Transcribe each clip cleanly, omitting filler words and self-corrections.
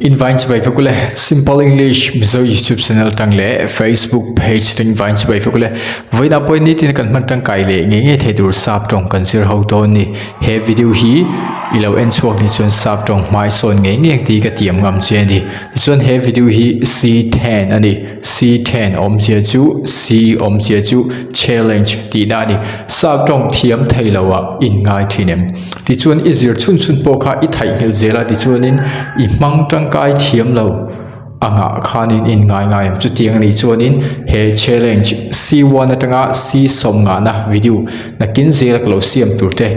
Invine chibai vek ule Simple English Mizo YouTube channel tang leh Facebook page tang invine chibai vek ule vawiinah pawhin nitin kan hman tangkai leh ngei ngei thei tur sap tawng kan zir ho dawn ni he video hi i lo en chhuak ni chuan sap tawng hmai sawn ngei ngei ang tih ka tiam ngam che a ni tichuan he video hi C10 a ni C10 awmzia chu C awmzia chu challenge tihna a ni sap tawng thiam thei lo ah inngai thin em. Tichuan i zir chhun chhun pawh kha i thaihnghilh zel a, tichuanin i hmang tangkai thiam lo angah khanin in ngai ngai ang. Chutiang anih chuanin he challenge C1 atanga C sawm ngahna video nakin zela ka lo siam tur te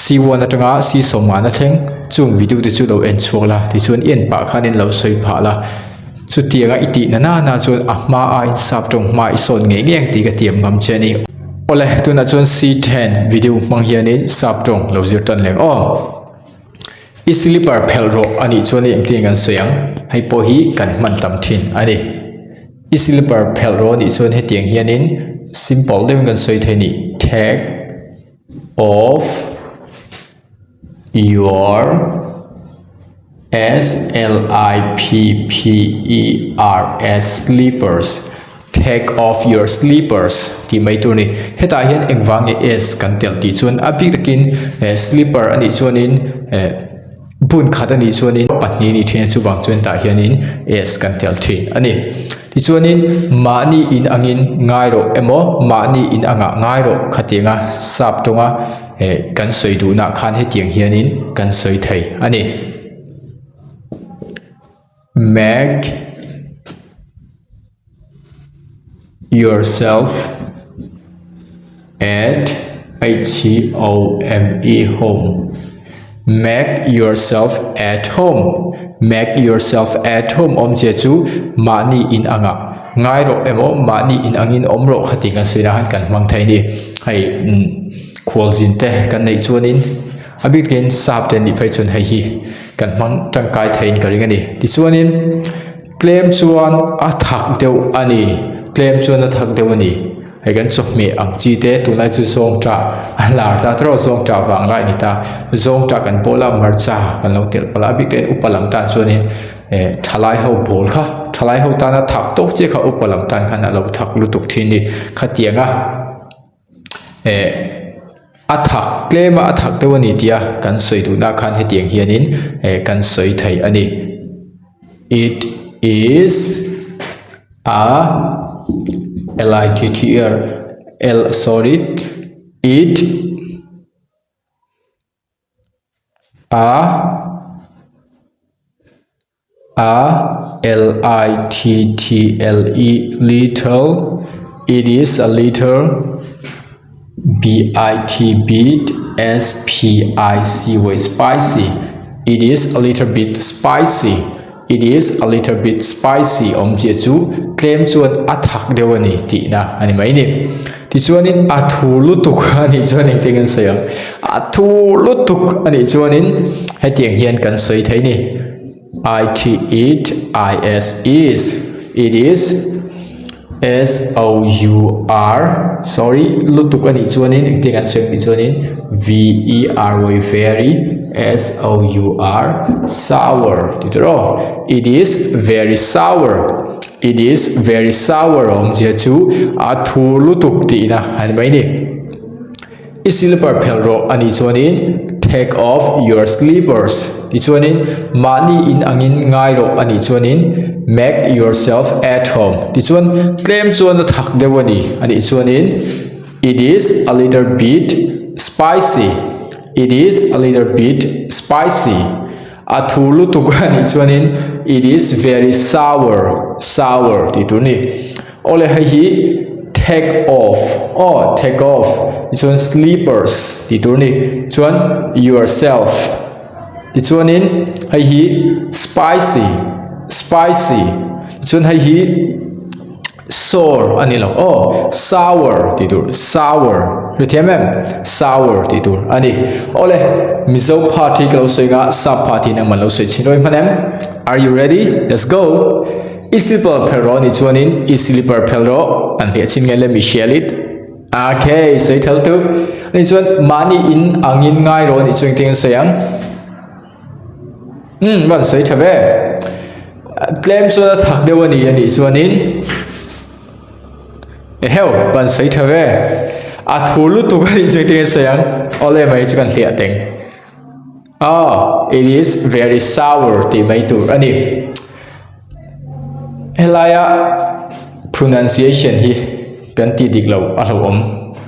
C1 atanga C sawm ngahna thleng chung video te chu lo en chhuak la, tichuan i en pah khanin lo sawi phah la. Chutianga i tih na nana chuan a hma aiin sap tawng hma i sawn ngei ngei ang tih ka tiam ngam che a ni. Awle, tunah chuan C10 video hmang hianin sap tawng lo zir tan leng aw. I slipper phelh rawh a nih chuan engtin kan sawi ang? Hei pawh hi kan hman tam thin a ni. I slipper phelh rawh a nih chuan hetiang hianin simple deuhin kan sawi thei a ni, Take off. Your S L I P P E R S slippers Take off your slippers tih mai tur a ni. Hetah hian engvang nge S kan telh tih chuan a bik takin eh slipper a nih chuanin eh bun khat a nih chuanin pahnih a nih thin a chuvang chuan tah hianin S kan telh thin a ni. Tichuanin mahni in angin ngai rawh emaw mahni in angah ngai rawh khatianga sap tawnga Eh kan sawi duhna khan hetiang hianin kan sawi thei a ni. Make yourself at h o m e home Make yourself at home Make yourself at home awmzia chu mahni in anga ngai rawh emaw mahni in angin awm rawh khati kan sawi na khan kan hmang thei a ni. Hei umm khualzin te kan neih chuanin a bik takin sap te an nih phei chuan hei hi kan hmang tangkai theiin ka ring a ni. Tichuanin tlem chuan a thak deuh a ni tlem chuan a thak deuh a ni. Hei kan chawhmeh ang chi te tunlai chu zawngṭah a lar ta tawrh zawngṭah vang lai a ni ta zawngṭah kan bawl a hmarcha kan lo telh palh a a bik takin upa lam tan chuanin eh thalai ho bawl kha thalai ho tana thak tawk chiah kha upa lam tan khan a lo thak lutuk thin a ni khatiang a eh a thak tlem a a thak deuh a ni tih a kan sawi duhna khan hetiang hianin eh kan sawi thei a ni it is a l i t t e r l sorry it a a l i t t l e little it is a little b i t bit s p i c y spicy it is a little bit spicy it is a little bit spicy awmzia chu tlem chuan a thak deuh a ni tihna a ni mai ni tichuanin a thu lutuk a nih chuan engtin kan sawi ang a thu lutuk a nih chuanin hetiang hian kan sawi thei ni i t it i s is it is s o u r sorry lutuk a nih chuanin engtin kan sawi ang tih chuanin v e r y very s o u r sour tih tur aw it is very sour It is very sour awmzia chu a thur lutuk tihna a ni mai ni. I slipper phelh rawh a nih chuanin take off your slippers tih chuanin mahni in angin ngai rawh a nih chuanin make yourself at home tih chuan tlem chuan a thak deuh a ni a nih chuanin it is a little bit spicy it is a little bit spicy. A thu lutuk a nih chuanin it is very sour, sour tih tur a ni. Awle hei hi take off aw take off tichuan slippers tih tur a ni. Chuan yourself tichuanin hei hi spicy, spicy tichuan hei hi. Sour a ni lo aw, sour tih tur, sour hrethiam em? Sour tih tur a ni. Awle, Mizo party ka lo sawi nga, Sap party nangman lo sawi chhin rawih hman em? Are you ready? Let's go! I slipper phel rawh nih chuanin i slipper phel rawh an hliah chhin nge le mi hrial it. Okay, sawi thal tu. Ani chuan mahni in angin ngai rawh nih chuan engtin an sawi ang? Umm van sawi tha ve. Tlem chuan a thak deuh a ni a nih chuanin eheu van sawi tha ve. A thu lutuk a nih chu engtin nge sawi ang awle mai chu kan hliah teng. Aw it is very sour tih mai tur a ni. Helaia pronunciation hi kan tih dik lo a hlauhawm.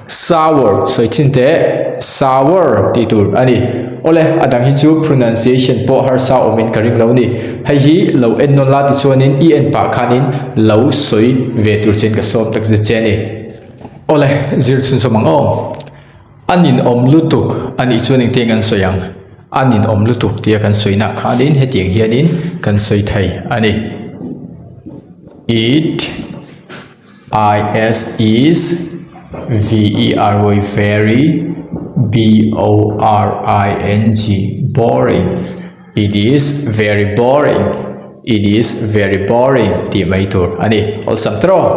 Sour sawi chin teh sour tih tur a ni. Awle a dang hi chu pronunciation pawh harsa awmin ka ring lo a ni. Hei hi lo en nawn la tichuanin i en pah khanin lo sawi ve tur chian ka sawm tak zet che a ni. Awle zir chhunzawm ang aw. A ninawm lutuk a nih chuan engtiang kan sawi ang? A ninawm lutuk tia kan sawi nak khanin hetiang hianin kan sawi thei a ni. It is is v e r y very b o r i n g boring It is very boring It is very boring tih mai tur a ni. Awlsam tawh.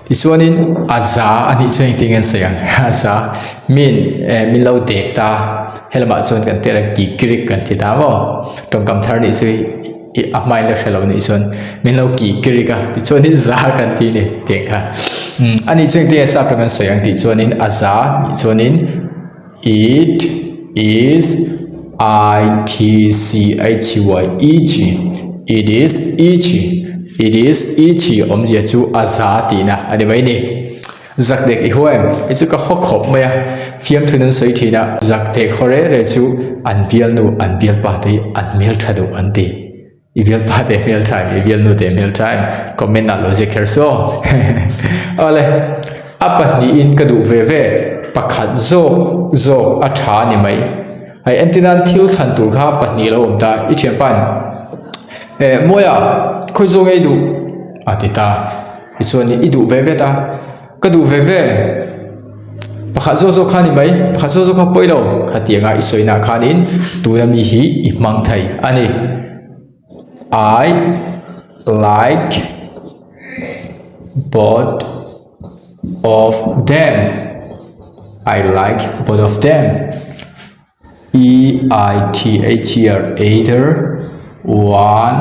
Tichuanin a za a nih chuan engtin nge an sawi ang? A za min eh min lo dek ta helamah chuan kan tel ang kikrik kan ti ta maw? Tawngkam thar nih chu ih a hmain la hre lo nih chuan min lo kikrik a tichuanin za kan ti ni tih kha. Umm a nih chuan engtin nge sap tawng an sawi ang tih chuanin a za nih chuanin It is I T C H Y itchy It is itchy It is itchy awmzia chu a za tihna a ni mai ni. Zak dek i haw em? Hei chu ka haw khawp mai a, fiamthun an sawi thin a, zak dek haw reh reh chu an bialnu an bialpa te hi an hmeltha duh an ti. I bialpa te hmel tha em? I bialnu te hmel tha em? Comment ah lo ziak kher suh aw. Awle, a pahnihin ka duh ve ve, pakhat zawk zawk a tha a ni mai. Hei entir nan thil thlan tur kha pahnih a lo awm ta, i thianpa'n Eh Mawia, khawi zawk nge i duh? a ti ta. Tichuan i duh ve ve ta. Ka duh ve ve, pakhat zawk zawk kha ni mai, pakhat zawk zawk kha pawi lo, khatianga i sawina khanin tuna mi hi i hmang thei a ni. I like both of them, I like both of them. E I T H E R either one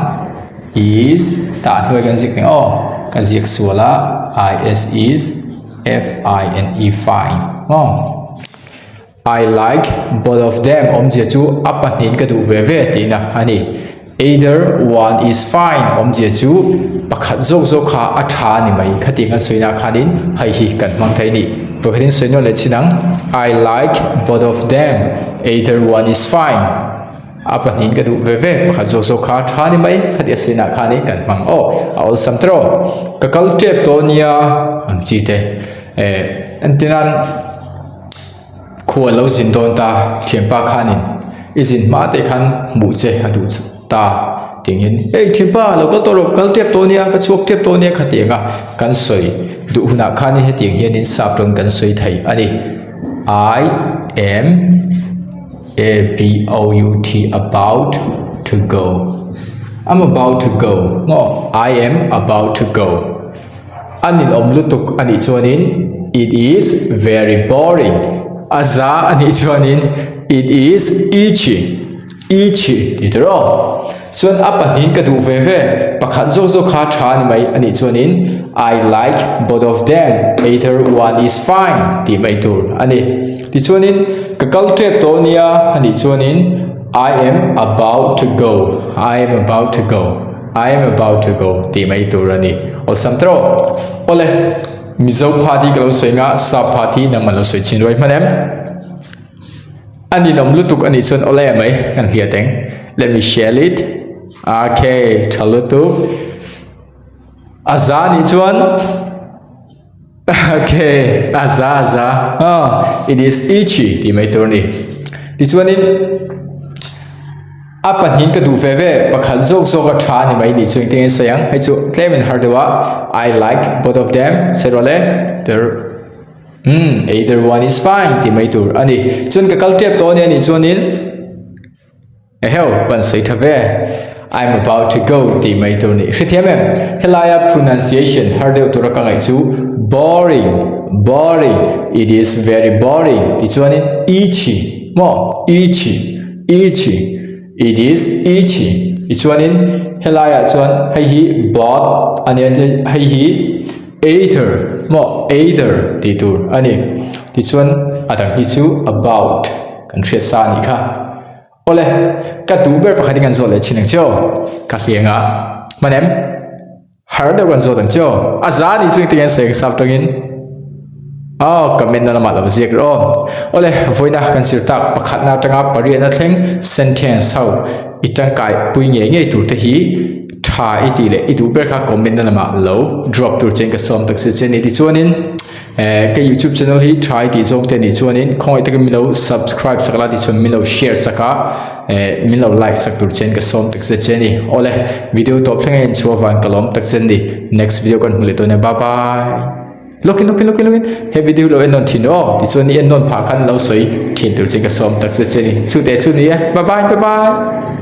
is tah hnuai kan ziak eng aw ka ziak sual a I S is F I N E fine maw I like both of them awmzia chu a pahnihin ka duh ve ve tihna a ni either one is fine awmzia chu pakhat zawk zawk kha a tha a ni mai khatiang an sawi nah khanin hei hi kan hmang thei a ni pakhatin sawi nawn leh chin ang I like both of them either one is fine a pahnihin ka duh ve ve pakhat zawk zawk kha a tha a ni mai khati a sawi nah khanin kan hmang aw a awlsam tawh ka kal tep tawh nia ang chi te eh entirnan. Khu a lo zin dawn ta, thianpa khanin i zin hma te khan hmuh che a duh ta tingin hei thianpa lo kal tawh rawh kal tep tawh nia ka chhuak tep tawh nia khatiang a kan sawi duh hunah khanin hetiang hianin sap tawng kan sawi thei a ni I am A B O U T about to go I'm about to go maw I am about to go. A ninawm lutuk a nih chuanin It is very boring. A za a nih chuanin It is itchy. Itchy tih tur aw. Chuan a pahnihin ka duh ve ve, pakhat zawk zawk kha tha a ni mai a nih chuanin I like both of them, either one is fine tih mai tur a ni. Tichuanin ka kal tep tawh nia a nih chuanin I am about to go, I am about to go. I am about to go tih mai tur a ni. Awlsam tawh. Awle, Mizo phat hi ka lo sawi nga, Sap phat hi nangman lo sawi chin ruai hman em? A ninawm lutuk a nih chuan awle mai kan hliat eng. Let me share it. Okay, tha lutuk. A za nih chuan Okay, a za a za. Ah, it is itchy tih mai tur a ni. Tichuanin A pahnihin ka duh ve ve, pakhat zawk zawk a tha a ni mai nih chu engtin nge sawi ang, hei chu tlem in har deuh a, I like both of them, sawi rawh le, ter umm either one is fine tih mai tur a ni. Chuan ka kal tep tawh a nia nih chuanin eheu ka han sawi tha ve, I'm about to go tih mai tur a ni. Hrethiam em? Helaia pronunciation har deuh tura ka ngaih chu boring, boring, it is very boring tih chuanin itchy maw itchy. Itchy, it is itchy. Tichuanin helaiah chuan hei hi bot a nia hei hi either maw either tih tur a ni. Tichuan a dang hi chu about kan hriat sa a nih kha. Awle ka duh ber pakhat in kan zawt leh chin ang che aw ka hliang a hman em? Har deuh kan zawt ang che aw. A za nih chu engtin nge sawi ang sap tangin aw comment na lamah lo ziak rawh aw. Awle vawiina kan zir tak pakhatna atanga pariatna thleng sentence ho i tangkai pui ngei ngei tur te hi tha i tih leh i duh ber kha comment na lamah lo drop tur che in ka sawm tak che che a ni. Tichuanin Eh ka youtube channel hi tha i tih zawng te nih chuanin khawngaih takin min lo subscribe sak la tichuan min lo share sak a eh min lo like sak tur chen ka sawm tak zet che a ni awle video tawp thleng a en chhuah avang ka lawm tak zet a ni next video kan hmu leh dawn e bye bye lawkin lawkin lawkin lawkin he video lo en nawn thin aw tichuan i en nawn phah khan lo sawi thin tur chen ka sawm tak zet che a ni chute chu ni e bye bye bye bye.